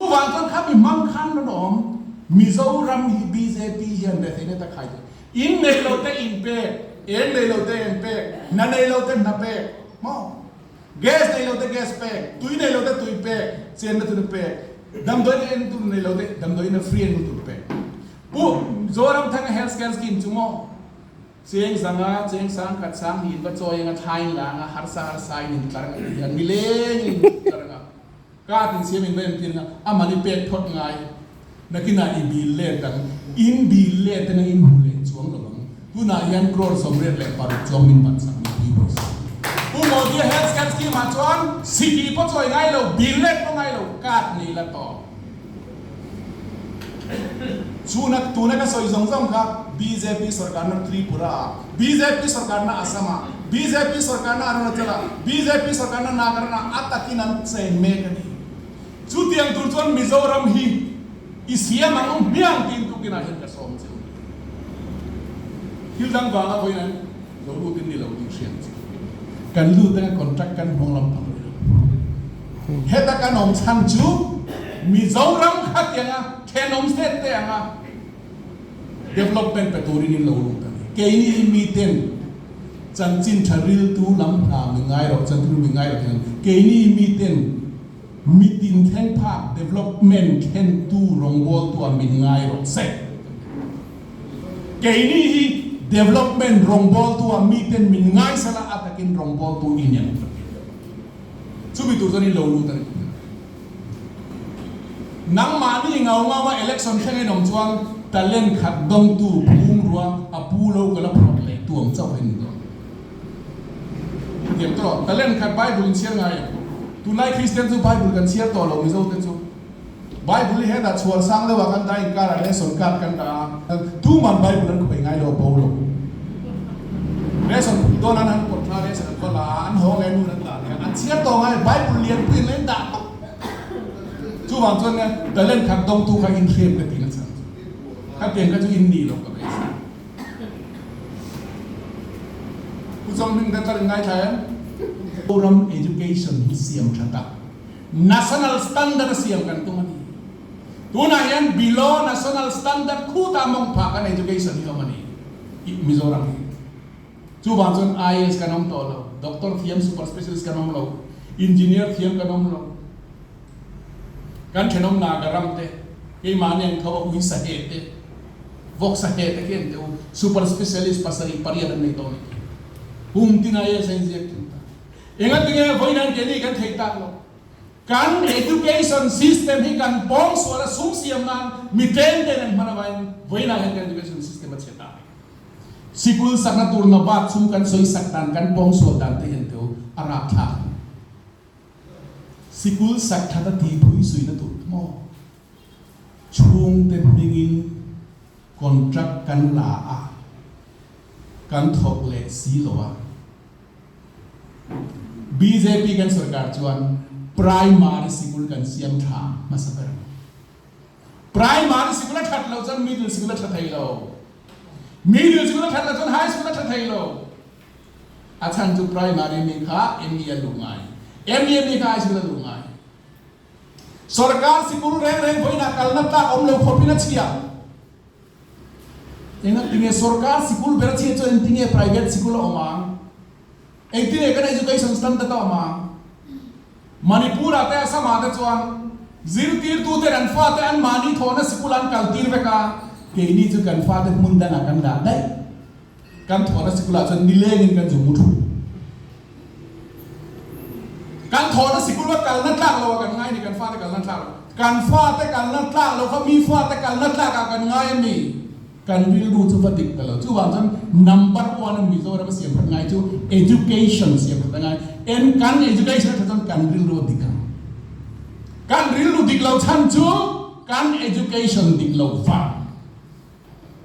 Chuvang chuan kha mi hmang khan rawn awm Mizoram hi bjp hian retheihna ta khai thei. In nei lo te in pek, eng nei lo te eng pek, hna nei lo te hna pek, maw? Gas nei lo te gas pek, tui nei lo te tui pek, chenna tur pek, damdawi na en tur nei lo te damdawi na free en tur pek. Pu Zoramthanga Health Care Scheme chu maw? Cheng zanga, cheng sangkhat sang hi in va chawi anga thlain la anga harsa harsa in in tlar anga ti hian nileng in tlar anga card in siam in va entir anga a mani pek phawt ngai nakinah i bil let ang in bil let anga in hmu leh chuang lo ang tunah hian crore 36 chuang min ban sak ni pui bawk si. Pu Modi a health care scheme ah chuan siki pawh chawi ngai lo bil let pawh ngai lo card nei la tawh. Chuna tuna ka sawi zawng zawng kha bjp sorkarna Tripura ah, bjp sorkarna Assam ah, bjp sorkarna Arunachal ah, bjp sorkarna Nagaland ah a takin an cheng mek a ni. Chutiang tur chuan Mizoram hi i siam ang hmiang tiin tukinah hian ka sawm che u ni. Thil dang vanga vawiin an lo lut in ni lo tih hriat chu kan lut anga contract kan hmawng lam pang rih lo. Heta kan awm chhan chu Mizoram khatianga thenawm state te anga development pe turin in lo lut a ni. Keini miten chanchin tha riltu lam hna mi ngai rawh, chanchin mi ngai rawh tih keini miten mitin thleng phak development thlentu rawngbawltu ah min ngai rawh se. Keini hi development rawngbawltu ah miten min ngaisala a takin rawngbawltu i nem ka ti. Chumi tur chuan i lo lut a ni tih. Nangmahni ngau ngau a election thleng in awm chuan talent khat dawngtu phum rua a pu lo ka la phawrh leh tu ang chauh a ni dawn. Hetiang tawh talent khat Bible in chhiar ngai em? Tunlai Kristian chu Bible kan chhiar tawh lo Mizo te chu. Bible hi hetah chhuar sang deuh ah kan dah inkar ah ration card kan dah a, tuman Bible an khawih ngai lo a bo lo. Ration phun dawn an han pawt thla ration an va la a, an haw nge nun an dah leh a, an chhiar tawh ngai Bible lianpui an lo in dah tawp. Chuvang chuan nia talent khat dawngtu kha in hriat ka ti nasa. Khatiang kha chu in nih loh ka beisei. Pu Chawng Hming te tlar in ngaithla em? Ram education hi siam tha tak. National standard a siam kan tum a ni. Tunah hian below national standard khutah mawng phah kan education hi awm a ni i Mizoram hi. Chuvang chuan IAS kan awm tawh lo, doctor thiam super specialist kan awm lo, engineer thiam kan awm lo. Kan thenawm Naga ram te, keimahni ang tho a ui saheh te, vawk saheh te khi an teh u, super specialist pasarih pariat an nei tawh a ni. Kum tin IAS a inziak thin ta. Engatinge vawiin keini kan theih tak lo? Kan education system hi kan pawng sual a sum siam nan mi tlem ten an hman avangin vawiinah hian kan education system a chhe ta a ni. Sikul sakna tur na bak chung kan sawi sak dan kan pawng sual dan te hian teu a rapthlak a ni. Sikul sak that a ti phui suina tur maw? Chhungte hmingin contract kan la a, kan thawk leh si lo a. Bjp kan sorkar chuan Primary sikul kan siam tha hmasa ber ang. Primary sikul a that loh chuan Middle sikul a tha thei lo. Middle sikul a that loh chuan High school a tha thei lo. A chhan chu Primary mi kha ME a luh ngai. ME mi kha High school a luh ngai. Sorkar sikul reng reng vawiinah kalna tlak awm lo khawpin a chhia. Engatinge sorkar sikul ber a chhia chuan engtinge private sikul a awm ang? Engtinge kan education standard a awm ang? Manipur ah te Assam ah te chuan zirtirtu ten an fate an mahni thawhna sikul an kal tir vek a, keini chu kan fate hmun dangah kan dah daih. Kan thawhna sikul ah chuan nilengin kan zu mu thu. Kan thawhna sikul a kalna tlak lo ah kan ngai ni, kan fate kalna tlak lo. Kan fate kalna tlak lo kha mi fate kalna tlak ah kan ngai a mi? Kan rilru chu va dik ta lo. Chuvang chuan number one a Mizoram a siam that ngai chu education siam that a ngai. En kan education a that chuan kan rilru a dik ang. Kan rilru dik lo chhan chu kan education dik lo vang.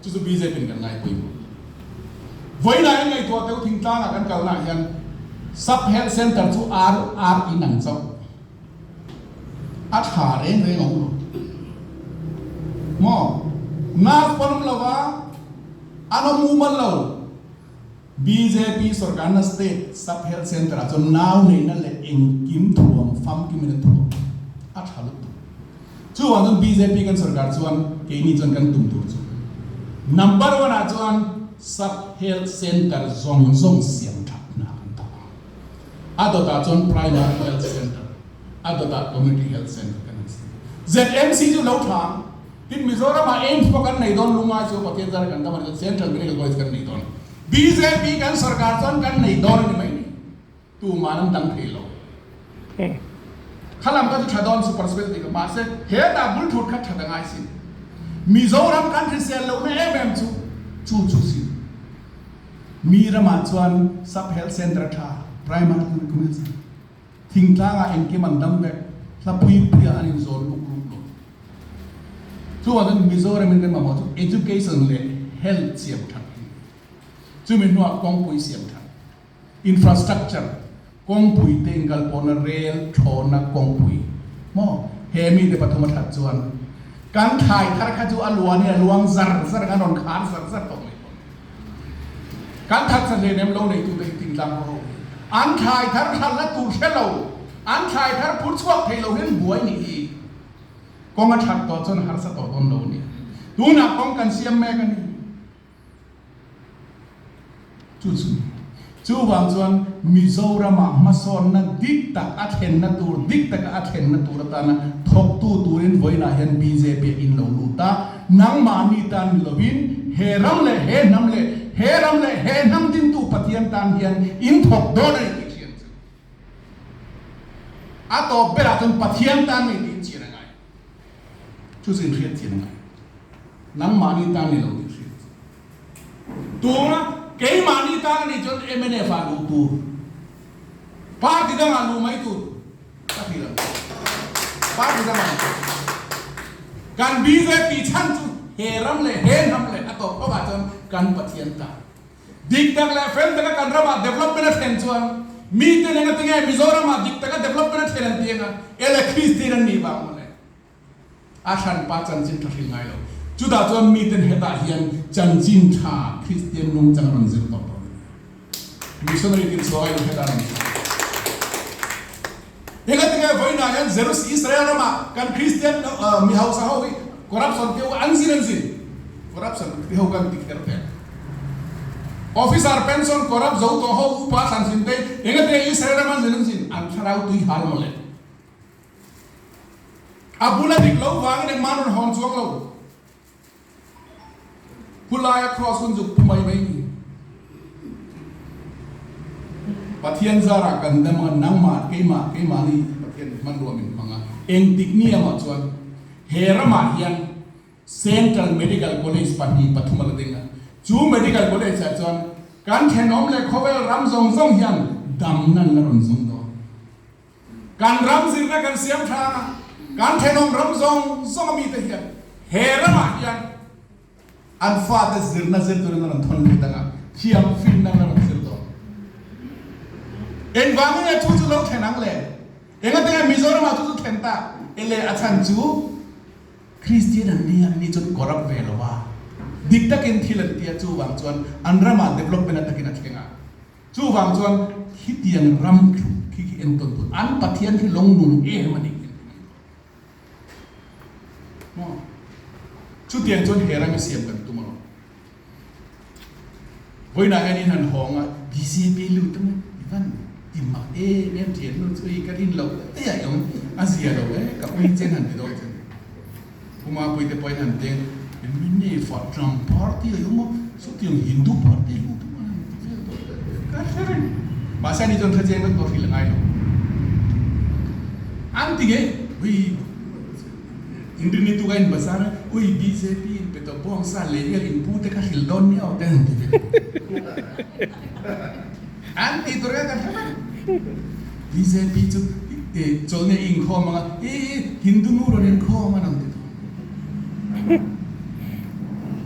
Chu chu bjp in kan ngaipawimawh. Vawiinah hian ngaihtuah teuh thingtlangah kan kalnaah hian Sub Health Centre chu ar ar in ang chauh. A tha reng reng a awm lo. Maw? Nurse pawn awm lo va, an awm mumal lo. Bjp sorkarna State Sub Health Centre ah chuan nau neihna leh engkim thuam famkim in an thuam. A tha lutuk. Chuvang chuan bjp kan sorkar chuan keini chuan kan tum tur chu number one ah chuan sub health center zawng zawng siam that hna kan thawk ang. A dawtah chuan primary health center, a dawtah community health center kan han siam. ZMC chu lo tha ang. Tin Mizoram ah AIIMS pawh kan nei dawn lungai chu Pathian zara kan dam a ni chuan Central Medical College kan nei dawn. Bjp kan sorkar chuan kan nei dawn a ni mai ni. Tuman an dang thei lo. Kha lam kha chu tha dawn super specialty kha mahse hetah bul thut kha that a ngai sin. Mizoram kan hrisel lohna em em chu chu chu sin. Mi ramah chuan sub health centre tha, primary community center, thingtlangah engkim an dam vek, hla pui puiah an inzawn luk luk lo. Chuvang chuan Mizoram in kan mamawh chu education leh health siam that hi. Chumi hnuah kawngpui siam that. Infrastructure, kawngpui te inkalpawhna rel thlawhna kawngpui maw he mite pathum a that chuan kan thlai thar kha chu a luanin a luang zar zar ang a rawn khar zar zar tawh mai dawn. Kan that sa hleinem lo neitute hi tingtlang ho ho hi an thlai thar hlalna tur hre lo, an thlai thar phur chhuak thei lo hian buai nih hi kawng a that tawh chuan harsa tawh dawn lo a nia. Tunah kawng kan siam mek a ni. Chu chu chuvang chuan Mizoramah hmasawnna dik tak a thlenna tur, dik taka a thlenna tur atana thawktu turin vawiinah hian bjp a in lo lut a, nangmahni tan ni lovin he ram leh he hnam leh he ram leh he hnam dintu Pathian tan hian in thawk dawn a ni tih hriat chu a tawp berah chuan Pathian tan ni tih in chian a ngai. Chu chu in hriat chian a ngai. Nangmahni tan ni lo tih hriat chu. Tuna keimahni tan a nih chuan mnf ah luh tur, party dangah luh mai tur ka ti lo. Party dangah luh tur. Kan bjp chhan chu he ram leh he hnam leh a tawp khawpah chuan kan Pathian ta. Dik tak leh fel taka kan ramah development a thlen chuan mite nen atinge Mizoramah dik taka development a thlen an ti anga ele Kristian an nih vang mawle. A hranpa chanchin tha hrilh ngai lo. Chutah chuan miten hetah hian chanchin tha Kristian nungchang a rawn zir tawh dawn a ni. Missionary tin chhuah aiin hetah a rawn zir. Engatinge vawiinah hian Jerus Israel ramah kan Kristian mi hausa ho hi corruption te an zin an zin. Corruption te ho kan ti kher teh. Officer pension corrupt zo tawh ho upa thlan hlim te engatinge Israel ram an zin an zin an thlarau tui hal mawle. A bula dik lo vangin engmah rawn hawn chuang lo. Khulaia cross hun zuk pu mai mai ni. Pathian zarah kan dam a, nangmah, keimah, keimahni Pathian hmanrua min hmang a. Engtik ni amah chuan he ramah hian Central Medical College pahnih pathum a la ding a. Chu Medical College ah chuan kan thenawm leh khawvel ram zawng zawng hian damna an la rawn zawng dawn. Kan ram zirna kan siam tha ang a, kan thenawm ram zawng zawng a mite hian he ramah hian an fate zirna zir turin an rawn thawn lut ang a, thiam finna an rawn zir dawn. Engvangin nge chu chu lo thlen ang le? Engatinge Mizoramah chu chu thlen ta? Ele a chhan chu Kristian an ni a, ni chuan corrupt ve lo a, dik takin thil an ti a, chuvang chuan an ramah development a takin a thleng a. Chuvang chuan khitiang ram khi khi entawn tur an Pathian khi lawng nung em a nih khi an ti mai tawh. Maw? Chutiang chuan he ram hi siam kan tum alawm. Vawiinah hian in han hawng a, bjp lut ang e, i van ti mak em em thian nu chu i ka rin loh daih a i awm a zia lo e, ka ui chen han ti dawn che ni. Puma puite pawhin han teng, Mnf ah Trump party a awm a, sawtiang Hindu party lut ang a han ti vel tawh. Ka hre reng. Mahse ani chuan thlachiang vek pawh hrilh a ngai lo. An ti ngei, ui Inrinni tu ka in bazar a, ui bjp in pe tawh bawng sa lei vel in pu te kha hrilh dawn miau te han ti vel. An ti tur kha ka hre reng. Bjp chu chawlhni a inkhawm ang a, i Hindu nu rawn inkhawm a rawn ti tawh.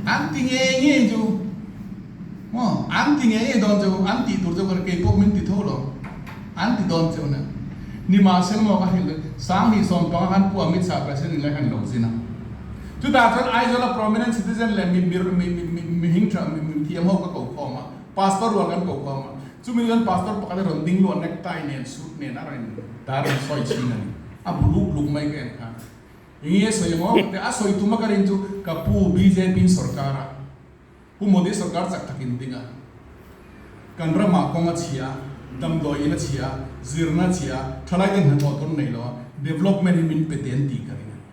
An ti ngei ngei chu maw, an ti ngei ngei dawn chu, an tih tur chu kei pawh min ti tho lo, an ti dawn cheu na. Nimahsela maw ka hrilh 2015 khan Pu Amit Shah President in lai khan lo zin a. Chutah chuan Aizawl a prominent citizen leh mi mi hing tha mi thiam ho ka ko khawm a, Pastor rual kan ko khawm a. Chumi chuan pastor pakhat a rawn ding luah necktie nen suit nen a rawn dar rawn sawi chhin a ni. A bu luk luk mai ka en kha. Enge sawi ang aw ka ti a, a sawi tum a ka rin chu ka pu bjp in sorkar a, Pu Modi sorkar chak tak in ding a, kan ramah kawng a chhia, damdawi in a chhia, zirna a chhia, thalai ten hnathawh tur nei lo a, development hi min pe te an tih ka ring a ni.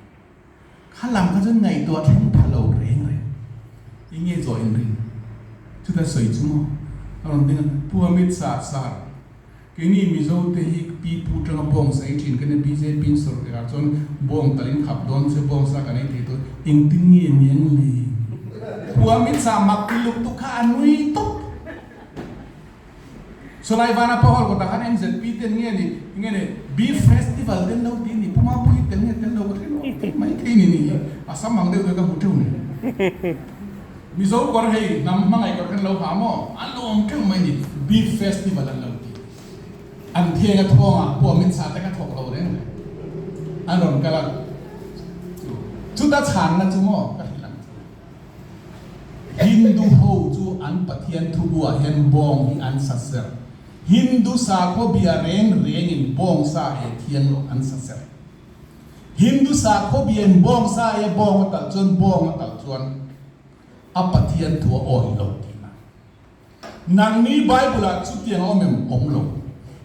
Kha lam kha chuan ngaihtuah thleng pha lo reng reng. Enge zawh in ring? Chuta sawi chu maw? A rawn ding a, Pu Amit Shah sir, keini Mizo te hi pi pu tanga bawng sa ei thin kan nia, bjp in sorkar chuan bawng tal in khap dawn che, bawng sa kan ei thei dawn, engtin nge ni ang le? Pu Amit Shah mak ti luk tuk kha a nui tawp. Chulai vana pawh kawtah khan MZP ten nge ni nge ni Beef Festival ten lo ti ni Puma pui tel nge tel lo ka hre lo mai thei ni ni hi a sam ang deuh deuh ka hmu teuh ni. Mizo kawr hei hnam hmangaih kawr khan lo ha maw an lo awm teuh mai ni Beef Festival an lo ti. An theng a thawngah pawh min chah te ka thawk lo reng reng an rawn kal a chu chuta chhanna chu maw ka hrilh ang chu. Hindu ho chu an Pathian thubuah hian bawng hi an sa ser. Hindu sakhaw bia reng rengin bawng sa e thiang lo an sa ser. Hindu sakhaw biain bawng sa e bawng a talh chuan bawng a talh chuan a Pathian thu a awih lo tihna. Nangni Bible ah chutiang a awm em? Awm lo.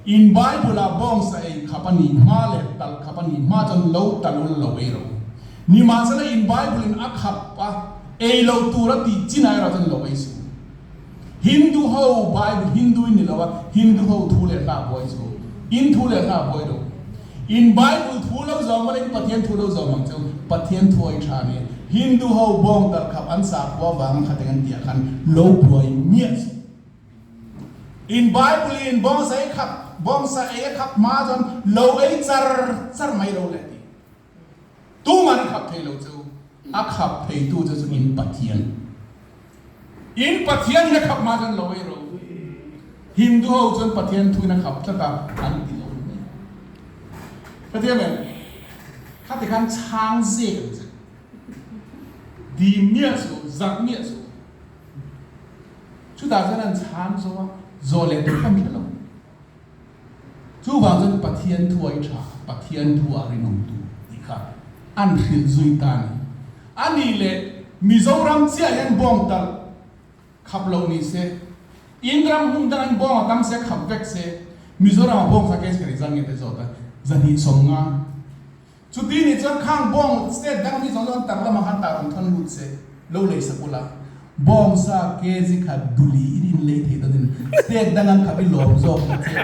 In Bible ah bawngsa ei khap a nih hma leh talh khap a nih hma chuan lo talh ul lo ei ro. Nimahsela in Bible in a khap a, ei lo tur a tih chin ah erawh chuan lo ei suh. Hindu ho Bible, Hindu in ni lo a, Hindu ho thu leh hla buai chu in thu leh hla buai lo. In Bible thu lo zawm a in Pathian thu lo zawm ang chu Pathian thu ai tha ni. Hindu ho bawng talh khap an sakhua vang kha teng an tih ah khan lo buai miah suh. In Bible in bawng sa ei khap bawng sa ei a khap hma chuan lo ei char char mai lo leh ti. Tuman a khap thei lo chu a khap thei tu chu chu in Pathian. In Pathian in a khap hma chuan lo ei ro. Hindu ho chuan Pathian thu in a khap tlat a, an ti lo ni mai. Hrethiam em? Khati khan chhang zek ang che. Dim miah suh, zak miah suh. Chutah chuan an chhang zo a, zawh leh tur kha an hre lo. Chuvang chuan Pathian thu a i tha, Pathian thu a rinawm tur tih kha an hrilh zui ta a ni. A nih leh Mizoram chiah hian bawng talh khap lo ni se, in ram hmun dang an bawng a tam se khap vek se, Mizoram a bawng sa case ka nih zan nge te zawt a, zahnih 50. Chuti nih chuan khang bawng state dang mi zawng zawng tar lamah khan tar rawn thawn lut se, lo lei sak ula, bawng sa kg khat duli in in lei thei dawnin state dang an khap i lawm zawk ta che a.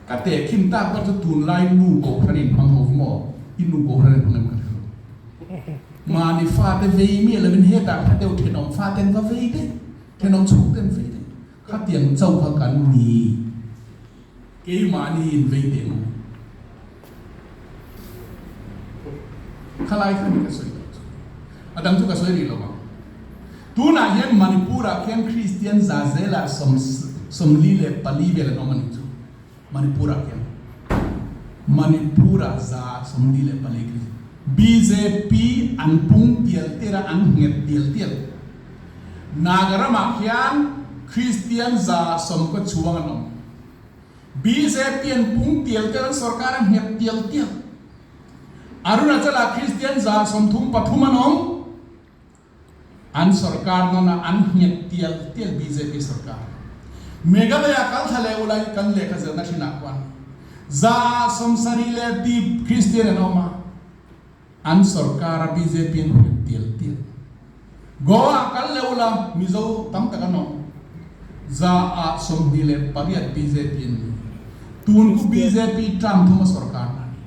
Ka tehkhin tak ber chu tunlai nu kohhran in hmang ho maw? I nu kohhran in hmang em ka hre lo. Mahni fate vei miah lovin hetah kha deuh thenawm faten va vei daih, thenawm chhungten vei daih. Khatiang chauh kha kan ni. Keimahni in vei teh ang u. Khalai kha ni ka sawi tawh chu. A dang chu ka sawi rih lo ang. Tunah hian Manipur-ah khian Kristian za zelah 44 vel an awm a nih chu. Manipur-ah khian. Manipur-ah 44 Kristian. Bjp an pung tial tial a, an nghet tial tial. Nagaram-ah khian Kristian 90 chuang an awm. Bjp an pung tial tial an sorkar a nghet tial tial. Arunachal-ah Kristian 33 an awm. An sorkar nawn a an nghet tial tial bjp sorkar. Meghalaya kal thla leh ulai kan lehkha zirna thinah khuan 70 leh tip Kristian an awm a. An sorkar a bjp an nghet tial tial. Goa kal leh ula Mizo tam tak an awm. 28% bjp an ni. Tun ku bjp term thuma sorkar na ni.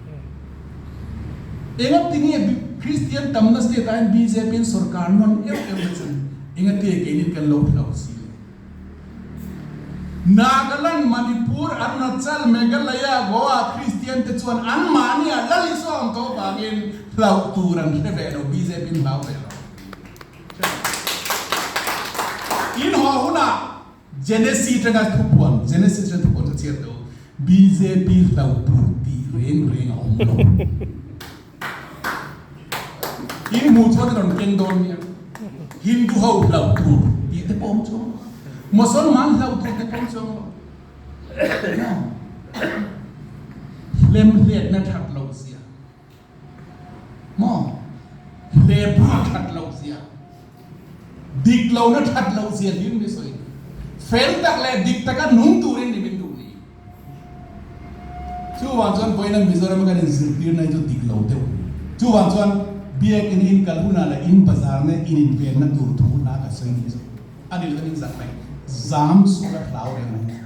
Enga tinge Christian tamna state ah hian bjp an sorkar nawn euh euh na chan enga tinge keinin kan lo hlau si le. Nagaland, Manipur, Arunachal, Meghalaya, Goa Christian te chuan an mahni ah lal Isua awm tawh vangin hlauh tur an hre ve lo, bjp in hlau ve lo. In haw hunah Genesis atanga thupuan, Genesis atanga thupuan chu chhiat lo, bjp hlauh tur tih reng reng a awm lo. In hmuh chuan i rawn keng dawn nia. Hindu ho hlauh tur tih te pawh awm chuang lo. Mosolman hlauh tur te pawh awm chuang lo. Hlemhletna that loh zia maw? Hlebru that loh zia, dik lohna that loh zia hlir mi sawi. Fel tak leh dik taka nung turin ni min duh ni. Chuvang chuan vawiina Mizoram kan inzirtirna hi chu dik lo deuh. Chuvang chuan biakin in kal hunah leh in bazarna in invenna tur thu hla ka sawi ni chu a ni lo in zak mai. Zam sual a hlau reng mai.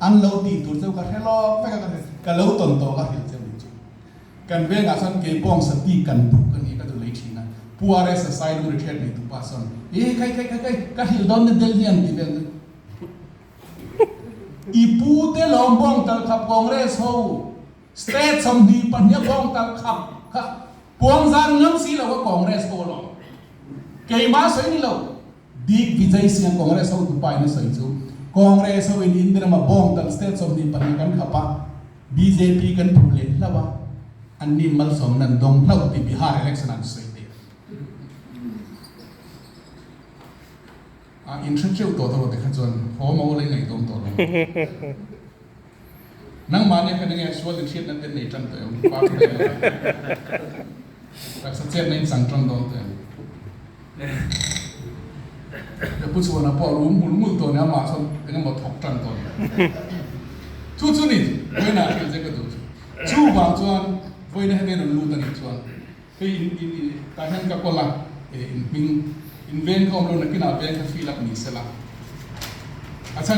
An lo tih tur cheu ka hre lawk vek a ka hre ka lo tawn tawh ka hrilh cheu ni chu. Kan vengah chuan keipawng sati kan buk ka ni ka duh lei thin a. Pu RS a Sailung retreat nei tupa sawn e kai kai kai kai ka hrilh dawn na Delhi an ti vel. I pu te lawm bawng tal khap Congress ho state 22 bawng tal khap kha puang zar ngam si lo kha Congress ho alawm. Keimah sawi ni lo Dik Vijay Singh Congress ho tupa in a sawi chu Congress ho in India rama bawng tal state 22 kan khap a bjp kan phu leh hlauh a an ni malsawmna an dawng hlauh tih Bihar election ah an sawi teh. A in hre teuh tawh tawh lo te kha chuan haw maw lei ngaih dawn tawh lo. Nangmahni khan enge sual in hriatna te nei tan tawh em? Party dang lo. Taksa chetna in chang tan dawn tawh em? Ka pu chuan a pawh a rum ngul ngul tawh nia amah chuan engemaw thawk tan tawh nia. Chu chu ni vawiinah hrilh che ka duh chu. Chuvang chuan vawiina hetiang in rawn lut a nih chuan Hei in in in tah hian ka kawl a, in hming in veng kha awm lo nakinah veng kha fill up ni sela. A chhan.